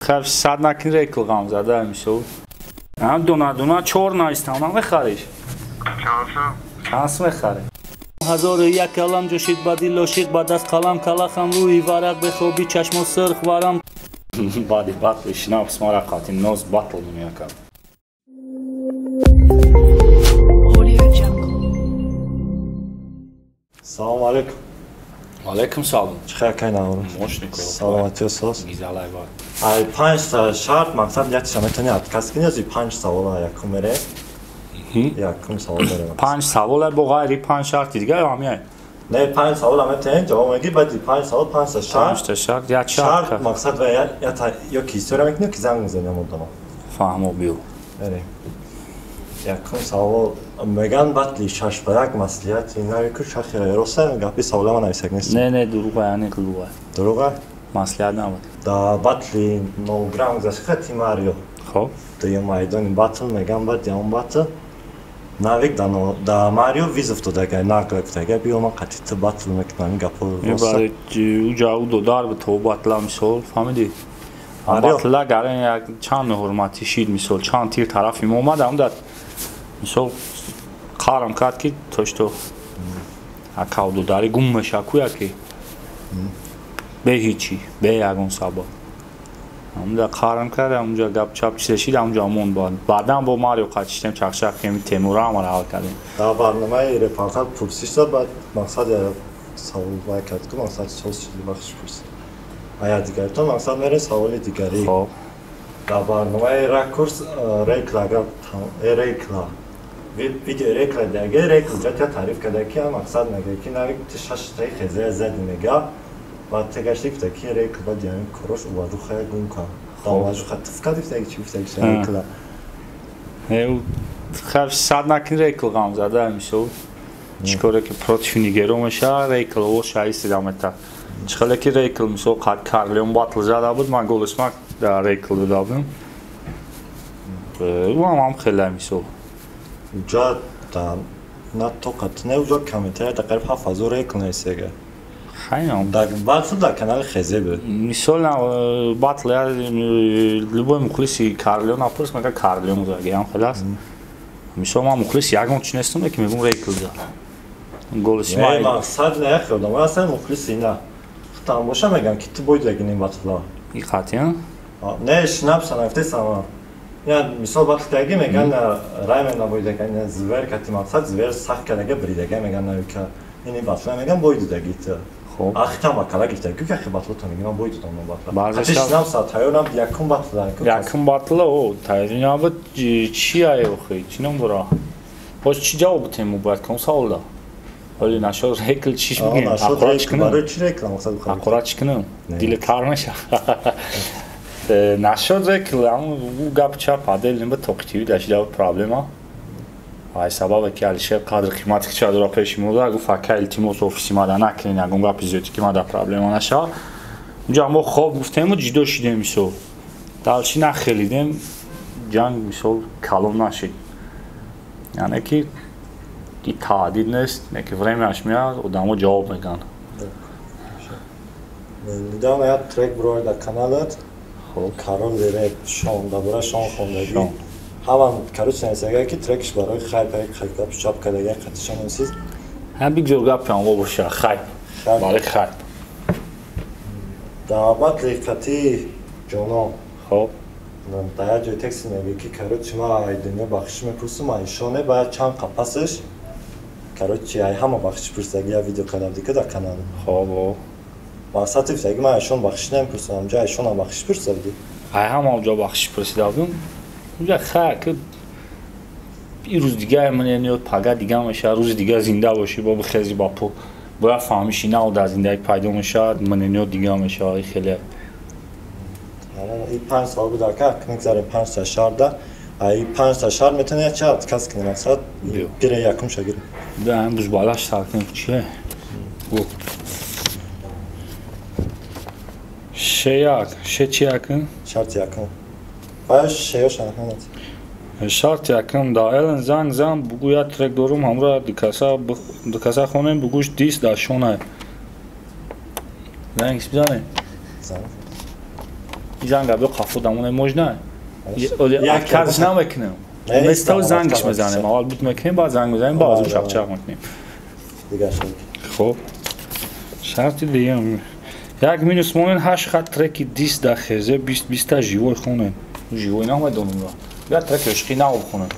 Хаб сад накин рекл ғам зада мисол. Ам дона дона чор наистам намехариш. Чанс мехари. 1001 калам ҷӯшид ба дил ошиқ ба даст қалам калахам рӯи варақ бехоби чашмо сирх варам. Баъди батл шинапс мара қатӣ ноз батл мекард. Салом алейкум. Алейкум салом. Чӣ хел кай наврӯз? Мошник. Саломатӣ соз. Гизалай бад. Ай 5 шарт мақсад якча метавонӣ отказ кунӣ ё 5 савола якум мере? Якум савол мере. 5 савола бо ғайри 5 шарти дигар ё ҳамяй? Не, 5 савола метавонӣ ҷавоб мегӣ, баъди 5 савол 5 шарт. 5 шарт, як шарт. Шарт мақсад ва ё ки история мекунӣ, ё ки занг мезанӣ ҳамон одама. Фаҳмо биё. Мерем. Якум савол меган батли 6-1 маслиҳати нави ку шахи роста гапи савола ман нависак нест. Не, не, дуруға, яъне дуруға. Дуруға? Маслиҳат набуд. Да батли 0 грамм гузашт хати Марио. Хоб. Дуюм майдони батл меган баъди он батл навик да Марио визов додагай нақл гуфтагай биё ман қатъи ту батл мекунам ин гапо роста. Барои уҷа у додар бу то батла мисол фаҳмидӣ? Батла гарен як чанд ҳурмати шид мисол чанд тир тарафи мо омад ам дад мисол қарам кард ки то что акав додари гум меша куя ки бе ҳичи бе ягон сабаб ҳамда қарам кард ҳамунҷа гап чап чизе шид ҳамунҷа монд. Баъдан бо Марио қатиштем чақчақ кем Темура ҳамаро ҳал кардем. Дар барномаи репортаж пурсиш дод, баъд мақсад савол вай кард ку мақсад соз шуд бахш пурсид. Ая дигаритон мақсад мерем саволи дигарӣ. Хоб. Дар барномаи ракурс рекла рекла видео рекла даге рекла ҷа таъриф карда ки мақсад мега ки навик ту шаштаи хезая зади мега баъд тегашти гуфта ки рекла баъд яъне корош уважухая гум кард. Да уважуха туф кард гуфта ки чӣ гуфта ки рекла. Хаб сад накин рекла ғам зада мисол. Чӣ коре ки против нигеро меша рекла о шаист дамета. Чӣ хеле ки рекл мисол қад Карлеон батл зада буд ман голосмак дар рекл дода будам. Ӯ ҳам хеле мисол. Уҷа да на тоқат не уҷа комментария да қариб 7000 рекл несега. Хайнам. Да батл да канали Хезе буд. Мисол батл любой мухлиси Карлеон апурс мега Карлеон заги ҳам хеле аст. Мисол ман мухлис ягон чи нестам ки мегум рекл за. Голоси ма. Не, мақсад не яхе одам, аслан мухлиси на. Хитам боша мегам ки ту боид лагини батла. И қатъиян? Не, шинапса нафтесама. Я мисол батл таги меган раймен набоидага, не звер кати мақсад звер сахт кардага бридага меган навика. Ини батла меган боидудаги ту. Хоб. Ахитам акала гифта ку ки батла то меган боидудам батла. Баъзе шинапса тайёрам якум батла. Якум батла о тайёр набуд чи ай охи чи ном дора? Боз чи ҷавоб бутем бояд кун савол да? Ҳоли нашод рекл чиш бигем? Аққурат чӣ кунам? Барои чи рекл мақсад бихоҳӣ? Аққурат чӣ кунам? Дили тар мешавад. Нашод рекл ӯ гап чап адел ним тоқи тв дашида проблема. Ай сабабе ки Алишер қадр қимати ки чадора пеши мо гуфт ака илтимос офиси мада накунед ягон гапи зиёдӣ ки мада проблема нашавад. Унҷа мо хоб гуфтему ҷидо шидем мисол. Далчи нахелидем ҷанг мисол калом нашид. Яъне ки и таъдид нест, не ки времяш меяд, одамо ҷавоб меган. Недавно як трек бировард дар каналат. Карол реп Шон, дар бораи Шон хондагӣ. Ҳамам короче нависага ки трекш барои хайп гап чап кардага қатишон нависид. Ҳам бигзор гапам во боша хайп. Барои хайп. Дар батли қатии ҷонон. Хоб. Дар як ҷои тексти мегӯяд ки короче ман ай дунё бахшиш мепурсам, ай Шоне бояд чанд қапасаш короче ай ҳама бахшиш пурсидаги як видео карда будӣ ки дар канал. Хоб о. Мақсад гуфтаги ман айшон бахшиш намепурсам, ҳамҷа айшонам бахшиш пурсида будӣ. Ай ҳама онҷо бахшиш пурсида будам. Унҷа хай ки ин рӯз дига ман пага дига мешавад, рӯзи дига зинда бошӣ, бо бихези ба по. Бояд фаҳмиши нав дар зиндагӣ пайдо мешавад, манениёт дига мешавад, ин хеле. Ин 5 савол буд ака, мегзарем 5 та шарда. Ай 5 та шарт метавонӣ чӣ отказ кунӣ мақсад гире якум ша гире. Да, ҳам балаш сар кунем чие? Ше як, ше чи якум? Шарти якум. Баъд шеёш ҳамат. Шарти якум да Элен занг зан бугӯ як трек дорум ҳамра дикаса хонем бугӯш дис дар шонай. Занг бизанем? Занг. Занг биё қафо дамона можно? Отказ намекунем. Место зангиш мезанем. Аввал бут мекунем, баъд занг мезанем, баъд аз чақчақ мекунем. Дигар шарт. Хоб. Шарти дуюм. Як минус монен 8 хат треки 10 да хезе 20 20 та живой хонем. Живой намедонам. Я трек ишқи нав хонем.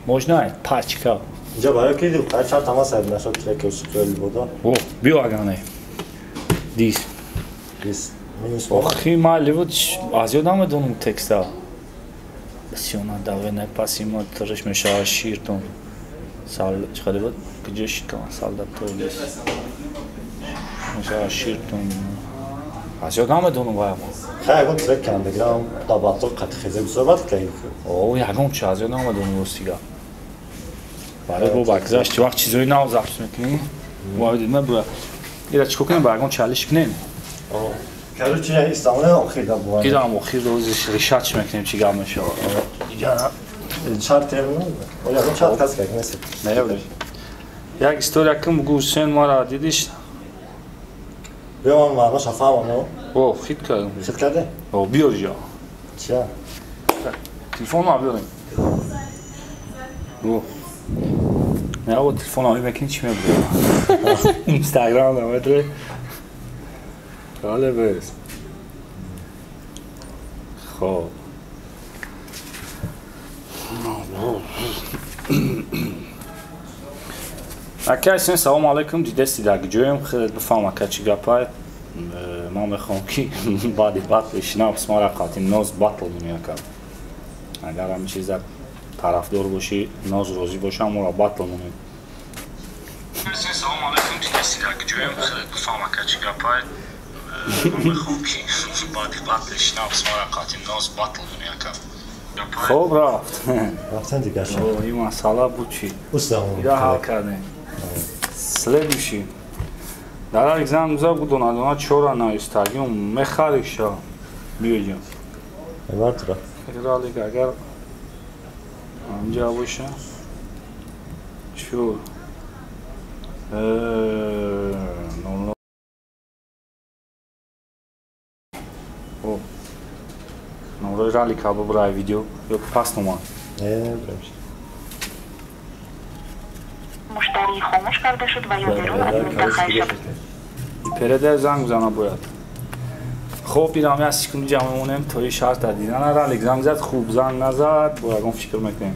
Можно? Пачка. Инҷа барои ки духтар чанд тамос ҳайд нашуд треки ишқи буда. О, биё агане. 10. 10. Минус. Охи ма ливод аз ёд намедонам текста. Сиона даве пасимо треш мешава ширтон. Сал чӣ буд? Куҷо шикан солдатолес. Мешава ширтон. Аз ёд намедонам вай ма. Хай ягон трек кандагирам да батл қати хезе бисёр батл кардем. О, ягон чи аз ёд намедонам ростига. Барои бо багзашт вақт чизои нав запис мекунем. Ва дидма бура. Ира чӣ кунем ба ягон чалиш кунем? Короче, истамона охир да бува. Ирам охир рӯзи решач мекунем чӣ гап мешавад. Иҷа шарт ну, ягон шарт кас как нест. Не, як история ким бугу Ҳусен мара дидиш? Биё ман маъноша фаҳмам. О, хит кардам. Хит карде? О, биёр ҷо. Чия? Телефон ма биёрем. О. Не, о, телефон ами мекунӣ чӣ мебурӣ? Инстаграм намедре. Бале бес. Хоб. Ака Ҳусен, салом алайкум. Дидести дар ҷоем, хеле бифаҳм ака чӣ гапай. Ман мехоҳам ки баъди батли шинапс мара қатъи ноз батл мунӣ ака. Агар ҳамин чиза тарафдор бошӣ, ноз розӣ бошам, моро батл мунӣ. Ҳусен, салом алайкум. Дидести дар ҷоем, хеле бифаҳм ака чӣ гапай. Ман мехоҳам ки баъди батли шинапс мара қатъи ноз батл мунӣ ака. Хоб рафт. Рафтан дигар шуд. Ин масъала буд чӣ? Устам. Ира ҳал кардем. Следующий. Дар экзамен гузар буд дона чора наистагим мехариша. Биёҷам. Вартра. Ралик агар анҷа боша. Чу. Нол. О. Нол ралик аба брай видео. Ё пас номан. Не, бремш. Муштарӣ хомӯш карда шуд ва ё берун аз минтақаи шаб. Переда занг зана бояд. Хоб дидам як секунд ҷамъ мемонем то ин шарта дидан. Ралик занг зад, хуб занг назад, бо ягон фикр мекунем.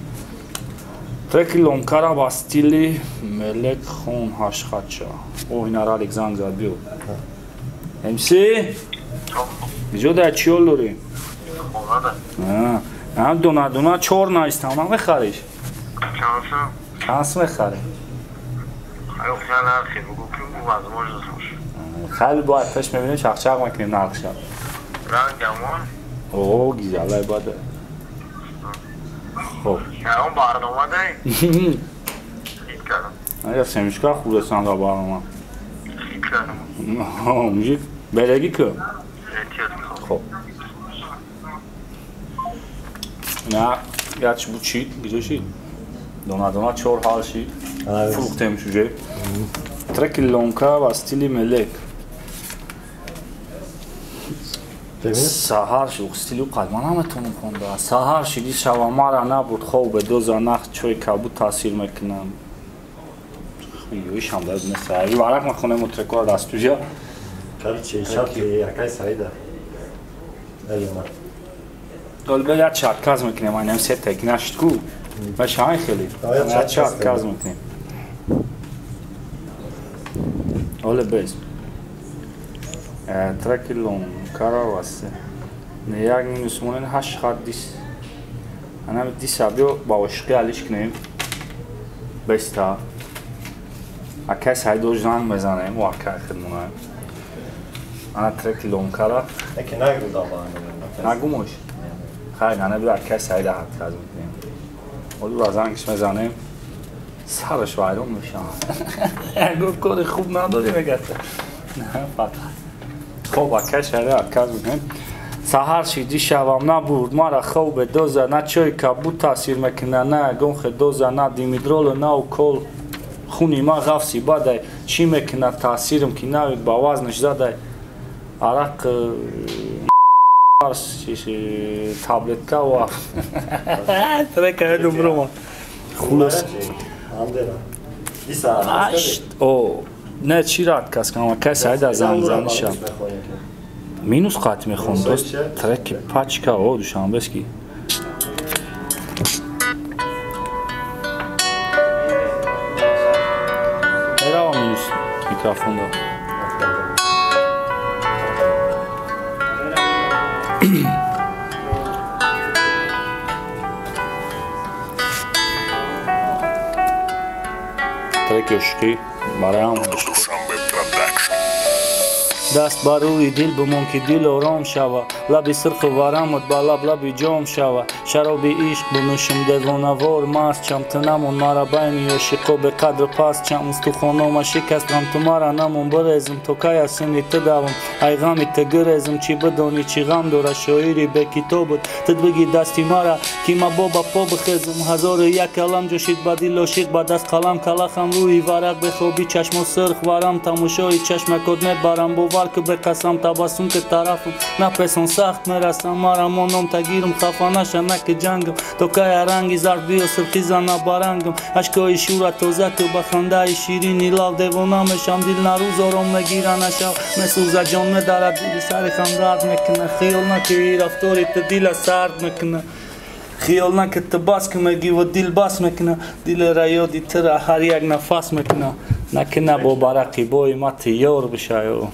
Треки ломкара ба стили Мелек хон ҳаштхатча. О, ина ралик занг зад, биё. МС? Биҷо да чӣ ҳол дорӣ? Ҳам дона дона чор наистам, намехариш? Чанс мехарӣ? Хеле бояд пеш мебинем, чақчақ мекунем нархша. Рангамон? О, гизалай баде. Хоб. Ягон барнома дай? Хит кардам. Я семечка худасан да барнома. Хит кардам. Мужик, береги ку? Хоб. На, ячи бучид, гизошид. Дона дона чор ҳал шид. Фурӯхтем шуже. Треки лонка ва стили Мелек. Саҳар шуд, стили қад ман наметавонам хонда. Саҳар шиди шава мара набуд хоб доза нах чой кабуд таъсир мекунам. Ёишам дад нест. Варақ мехонем трекора дастужа. Короче, шарти якай Саида. Элена. Долбе я чатказ мекунем, айнам се тек нашд ку. Ма шай хеле. Я чатказ мекунем. Оле без. Треки лонкара васе. Не як минус монен 8 хат дис. Анам дис абио ба ошиқи алиш кунем. Беста. Ака Саидо занг мезанем, о ака хидмона. Ана треки лонкара. Яке нагу да ба. Нагумош. Хай, ана биё ака Саида ҳат каз мекунем. Олу зангш мезанем. Сараш вайрон мешавад. Гуфт кори хуб надорӣ мегӯяд. Не, фақат. Хоб ака Саида отказ мекунем. Саҳар шиди шавам набурд мара хобе доза на чой кабуд таъсир мекунад, на ягон хедоза, на димидролу, на укол. Хуни ма ғафси бадай, чӣ мекунад таъсирам ки навид ба вазнаш задай. Арақ таблетка ва трека ёдум рома. Хулос. О, не чи рад кас кам, кай Саида занг заниша. Минус қат мехон, дост треки пачка, о, душанбески. Мерава минус микрофон да. Треки ошиқӣ барои ҳам даст бар рӯи дил бимон ки дил ором шава, лаби сирху варамот ба лаб лаби ҷом шава, шароби ишқ бинӯшам девонавор маст чам, ту намон мара байни ошиқо беқадр паст чам, устухонома шикаст ғам ту мара намон, бирезм то кай аз синни ту давам, ай ғами ту гирезм, чӣ бидонӣ чӣ ғам дора шоири бекитобут, ту биги дасти мара ки ма бо ба по бихезм, ҳазору як алам ҷӯшид ба дил ошиқ ба даст қалам, калахам рӯи варақ бехобӣ чашмо сирх варам, тамошои чашмакот мебарам, бовар ки беқасам табассум ки тарафам напесон сахт мерасам, мара моном тагирм хафа наша наки ҷангам, то кая ранги зард биё сирхи зана барангам, ашкои шӯра тоза ки ба хандаи ширини лав девона мешам, дил нарӯз ором мегира нашав, месӯза ҷон медарад дили сари хам дард мекуна, хиёл наки рафтори ту дила сард мекуна, хиёл наки ту бас ки мегӣ ва дил бас мекуна, дилера ёди тура ҳар як нафас мекуна, накина бо барақибои ма ту ёр бишаю.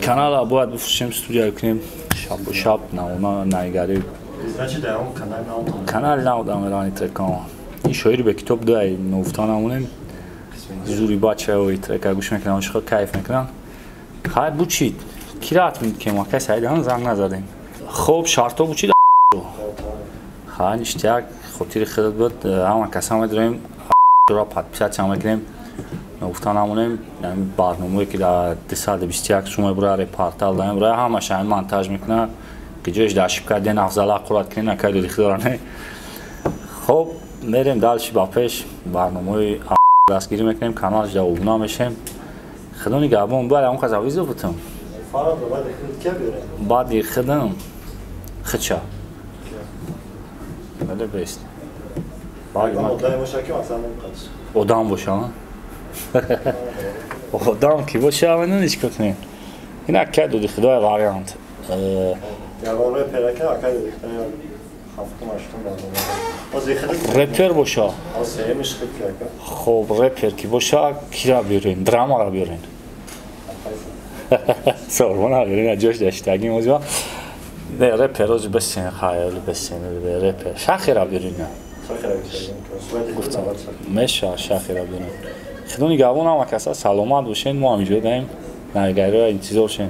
Канала бояд бифурӯшем, студия кунем, шаб шаб наона наигарӣ. Канали нав дамерани трекамо. Ин шоири бе китоб дуай нуфта намонем. Зури бачаҳои трека гӯш мекунанд, ошиқо кайф мекунанд. Хай бучид. Кира ки ма кай Саидан занг назадем. Хоб шарто бучид. Хай ништяк хотири худат буд. Ҳама каса медорем, ро подписаться мекунем. Гуфта намонем, барномае ки дар 221 сум мебура репортал даем, бура ҳамаша ҳамин монтаж мекунад, ки ҷояш дар шибка ден афзала қурат кунем, накай доди худора не. Хоб мерем дальше ба пеш, барномаи дастгирӣ мекунем, каналаш да обуна мешем. Худо нигаҳбон, бояд ҳамон каса визо бутам. Баъди худам хича. Бале бест. Одам боша, одам ки боша, ама ничко кунем. Ин акай доди худои вариант. Репер боша. Хоб репер ки боша, кира биёрем, драмара биёрем. Сормона биёрем, ҷош даштагим озима. Не, репер ози бесен, хайли бесен, репер. Шахира биёрем. Гуфтам, меша шахира биёрем. Худо нигаҳбон ҳама каса саломат бошен, мо ҳам иҷо даем, навигариро интизор шем.